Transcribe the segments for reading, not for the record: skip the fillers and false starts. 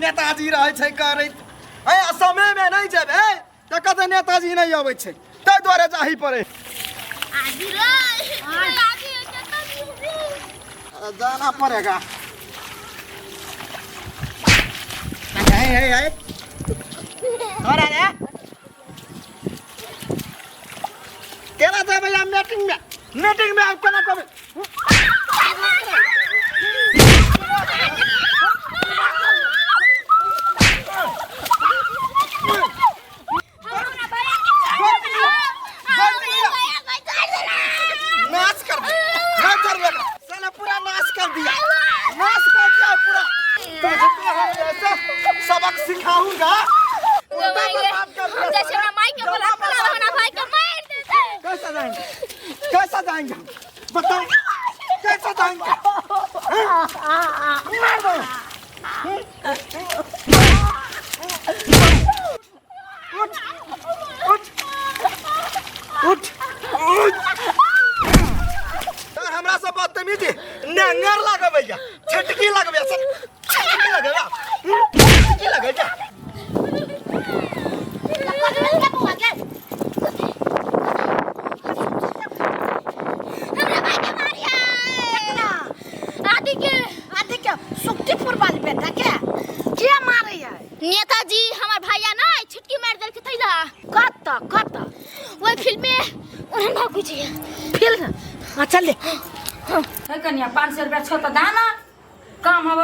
नेताजी रहै छै करैत। ऐ आ समयमे नहि जेबै तऽ कहतै नेताजी नहि अबै छै, ताहि दुआरे जाही पड़े। आजी रे, आजी नेताजी। जाना पड़ेगा। हे हे हे, तोरा रे केना जेबै आब मीटिंग में? मीटिंग में आब केना जेबै? नाश कर दिया, नाश कर दिया साला, पूरा नाश कर दिया, नाश कर दिया पूरा। तुझको हम ऐसा सबक सिखाऊंगा, उल्टा बर्बाद कर दिया। जैसे हमरा माई के बोला हमरा भाई के मार देते। कैसा जाएंगे, कैसा जाएंगे हम? बताओ कैसा जाएंगे? हैं? मार दो। उठ उठ उठ उठ। तर हमरा सब बदतमीजी नेंगर लगबैया, छटकी लगबैया सर, छटकी लगबैया, छटकी लगबैया। हमरा भाई के मारिया। आदि के, आदि के सुक्तिपुर वाली बेटा के के मारे है? नेताजी, हमर भैया ना छिटकी मार देलके तैला। कत कत? ओइ फील्ड में ओहन भागु छी। फील्ड? हाँ, चल ले। हे कनिया, 500 रुपया छो तऽ दाना काम हब।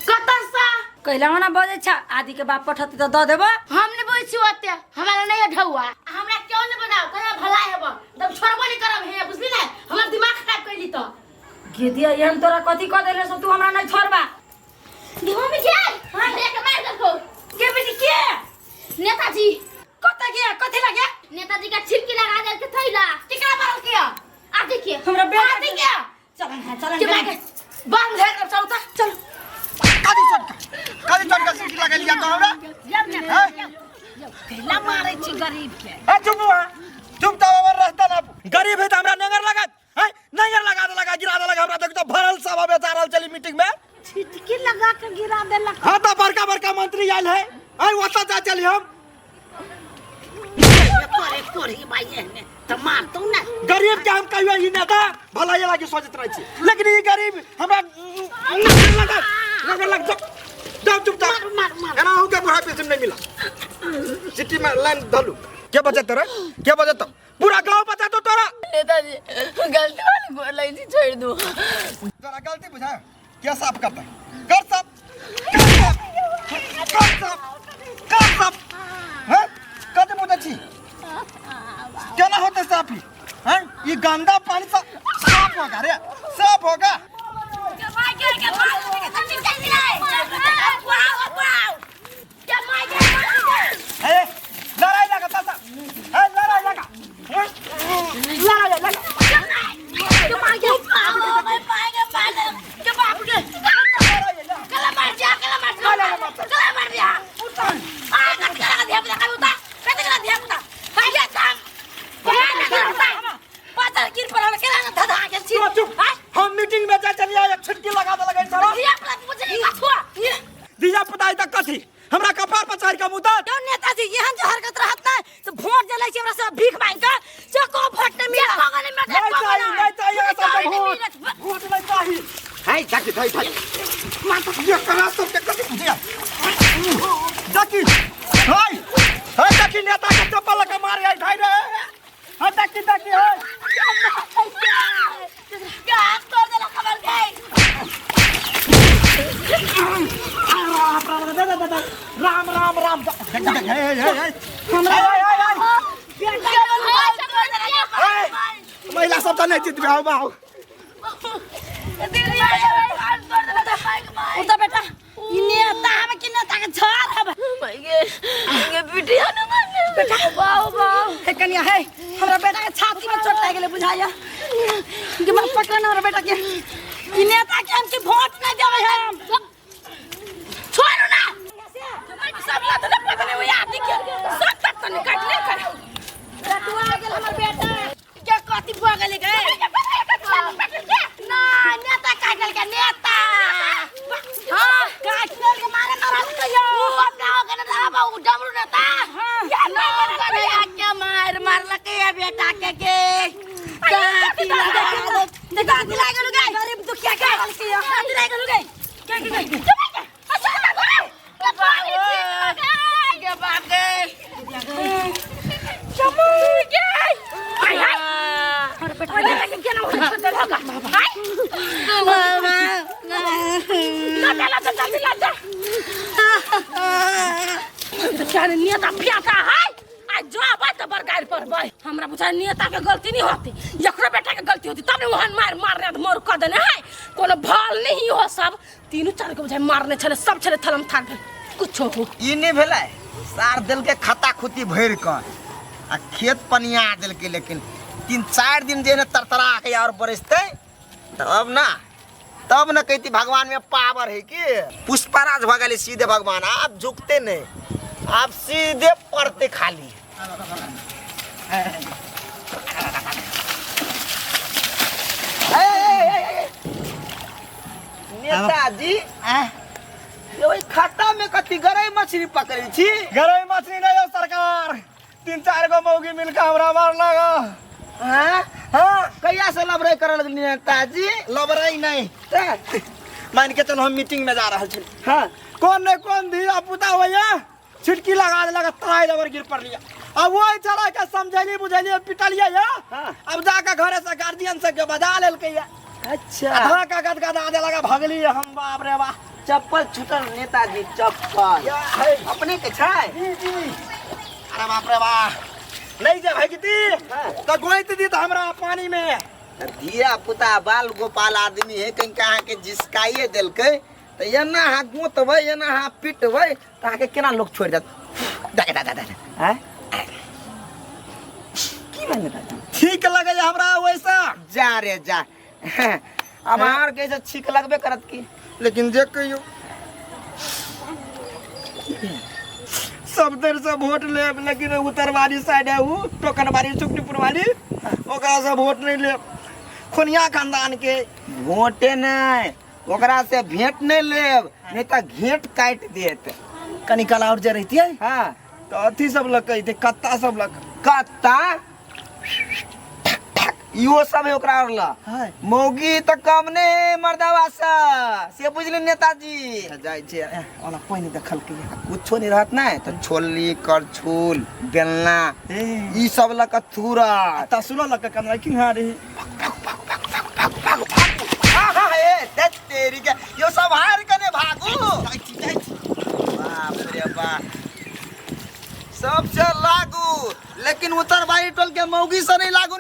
कत सा? कैला ओना बजै छ? आदि के बाप पठती तऽ दऽ देबो। हम नहीं बोल छी ओते, हमरा नहीं ढौआ। हमरा क्यों नहीं बनाओ कहिया भला हेब तब छोड़बो नहीं करब। हे बुझली ना, हमर दिमाग खराब कैली तो। गे दिया, एहन तोरा कथी कह देले से तू हमरा नहीं छोड़बा? गेहूं में के हां भैया के मार देलको। के बेटी, के? नेताजी। कत गया, कथी लगे? नेताजी का छिटकी लगा देलके थैला। केकरा मारल के? आदि के। हमरा बेटा आदि के। चल हां, चल। के मार के बंद है कर, चल त चल। कदी चटका, कदी चटका सीटी लगेलिया तो हमरा हैं? कैला मारे छी गरीब के? ए चुप वहाँ चुप, तब हमर रास्ता ना। गरीब है तो हमरा नेंगर लगत हैं? नेंगर लगा दे, लगा गिरा दे लगा हमरा। देख तो भरल सब बेचा रहल चली मीटिंग में। छिटकी लगा के गिरा देलक। हाँ तो बड़का बड़का मंत्री आयल है, आई ओतऽ जा चली हम। करे कोरी भाई एहने त मारतौ ना। गरीब के हम कहियो ई नेता भलाई लागी सोचैत रहै छी, लेकिन ई गरीब हमरा नजर लगा, नजर लग। चुप जाओ, चुप जा। मार मार मार। एना हो के बुढ़ा पेशन नहीं मिला। सिटी में लाइन धलू के बचत तोरा, के बचत? पूरा गांव बचा तो तोरा। नेताजी, गलती वाली गोर लगी थी, छोड़ दो। तोरा गलती बुझाय क्या साफ करता है? कर साफ, कर साफ, कर साफ, कर साफ। हैं? कते बुझै छी केना होते साफ ही? हैं? ई गंदा पानी सा साफ होगा रे, साफ होगा। ए लड़ाई लगा ताता, ए लड़ाई लगा, लड़ाई लगा। चुप चुप, हम मीटिंग में जा चलिए, एक छिटकी लगा दे लगे सारा दिया पता है तक कथी हमरा कपार पर चढ़ के मुदत। क्यों नेताजी, एहन जो हरकत रहत ना तो वोट जलै छी हमरा सब भीख मांग के से को वोट नहीं मिलत। नहीं चाहिए, नहीं चाहिए सब वोट, वोट नहीं चाहिए। हाय जाकी, धाई धाई माता, ये करा सब के कथी बुझिया। जाकी, हाय हाय जाकी, नेता के चप्पल लगा मारे आई धाई रे। हाय जाकी, जाकी, हाय। राम राम राम राम, देख देख, हे हे हे, हमरा महिला सब तऽ नहि जीतबे। आउ बाउ। उता बेटा, ई नेता हवे कि नेता के छाड़ हवे? बिटिया न माने बेटा। बाओ बाओ। हे कनिया, हे हमरा बेटा के छाती में चोट लागि गेलै बुझाइया कि मैं पकड़ ना हमरा बेटा के। ई नेता के हम के वोट नहीं देबै हम। छोड़ू ना सब लत ने पतले हुए आदमी के सब तक तने काट ले कर। रतुआ गेल हमर बेटा। के कथी भऽ गेलै गे? ना नेता काटल के नेता। हां, काट लेल के मारे मारल कहियो। हमरा बेटा के के दाँती लगा दाँती लागल गई गरीब दुखिया के हाल के दाँती लागल गई के के गई अच्छा लगा के पानी के बाप गे जमू गे हाय हाय अरे लेकिन केना हो होगा हाय लजा लजा जल्दी लजा तो क्या नेता प्यासा है आ जो आबै तऽ बड़गारि पड़बै। हमरा बुझाइ नेता के गलती नहीं होती, एकरो बेटा के गलती होती तब ने वहन मार मारने मोर कऽ देने है। कोनो भल नहीं हो, सब तीनू चार के बुझाइ मारने छले, सब छले थलम थार भेल कुछो हो। ई नहि भेलै सार देलकै खता खुती भरि कऽ आ खेत पनिया देलकै, लेकिन 3-4 दिन जे ने तरतरा के और बरसतै तब ना, तब न कहती भगवान में पावर है कि पुष्पराज भऽ गेलै सीधे भगवान। आप झुकते नहीं, आप सीधे पड़ते खाली। नेताजी ओहि खाता में कथी गरई मछली पकड़ै छी? गरई मछली नहीं हो सरकार, 3-4 गो मौगी मिलके हमरा मार लगा। हाँ? हाँ। कहिया से लबराई करऽ लगली नेताजी? लबराई नहीं, मान के चलो हम मीटिंग में जा रहल छी। हाँ, कौन ने कौन धिया पुता होइया छिटकी लगा देलक, तराई दबर गिर पड़लिया। अब वही चला के समझैली बुझैली पिटलिया या। हाँ। अब जाके घरे से गार्जियन सबके बजा लेलकै या। अच्छा। धक्का गदगदा देलक, भगली हम। बाप रे बाप। चप्पल छूटल नेताजी, चप्पल अपने के छै? जी जी। अरे बाप रे बाप, नहीं जे भागती तो गोइत दी हमरा पानी में। धिया पुता बाल गोपाल आदमी है, कहीं अहाँ के जिसकाइए देलकै तऽ एना अहाँ गोतबै, एना अहाँ पिटबै तऽ अहाँके केना लोक छोड़ि देत? दा दा दा दा आँय की भेल नेताजी? ठीक लगैया हमरा वैसा। जा रे जा, अब अहाँ के छीक लगबे करत की? लेकिन जे कहियो सब देर से वोट लेब, लेकिन उतरवाली साइड है उ टोकन वाली सुखनीपुर वाली, ओकरा से वोट नहीं लेब। खुनिया खानदान के वोटे नहीं, ओकरा से भेंट नहीं लेब, नहीं तो घेंट काटि देत। कनी काल और जे रहितियै हाँ। तो अथी सब लग कहिते, कत्ता सब लग। कत्ता इहो सब है ओकरा और ला। मौगी तो कम नहीं है मर्दावा से बुझली नेताजी। जाइ छै ओना पानि देखलकै कुछो नहीं रहत ना तो छोली करछुल बेलना ई सब लग थूरा तसुलो लग कमरा की हां रही। ए तेरी के यो सब हार कने भागू। बाप रे बाप, सबसे लागू, लेकिन उत्तर बाई टोल के मौगी से नहीं लागू